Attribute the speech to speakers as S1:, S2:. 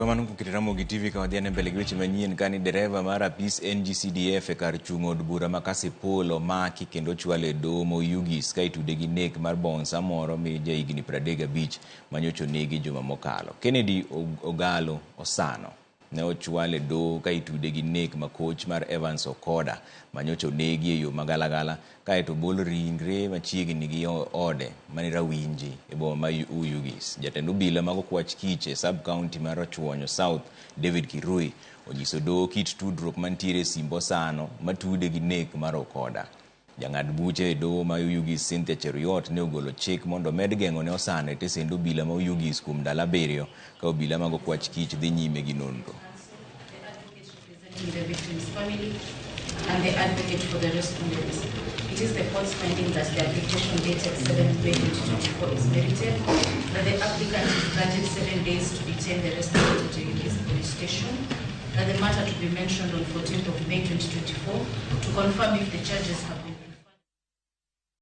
S1: Kamano kuom keto Ramogi TV ka wadhi ane mbele gi weche manyien ka ni dereva mar apis NGCDF e kar chung' od bura ma Kasipul omaki kendo ochwal e doho ma Oyugis ka itude gi nek mar bonsa moro mi jahigni 35 manyocha onegi juma mokalo. Kennedy Ogalo Osano ne ochwal e doho ka itude gi nek makoch mar Evans Okoda manyocha onegi e yo magalagala kaeto obol ringre machiegni gi ode mani Rawinji e boma ma Oyugis. Jatend obila mag okwach kich e sub county mar Rachuonyo South David Kirui onyiso doho kit tudruok mantiere e simb Osano matude gi nek mar Okoda. Jang'ad buche e doho ma Oyugis Cynthia Cheruiyot ne ogolo chik mondo omed geng'o ne Osano e tesend obila ma Oyugis kuom ndalo 7 ka obila mag okwach kich dhi nyime gi nonro.
S2: The victim's family and the advocate for the respondents. It is the court's finding that the application dated 7th May 2024 is merited, that the applicant is granted 7 days to detain the respondent at Oyugis Police Station, that the matter to be mentioned on 14th of May 2024 to confirm if the charges have been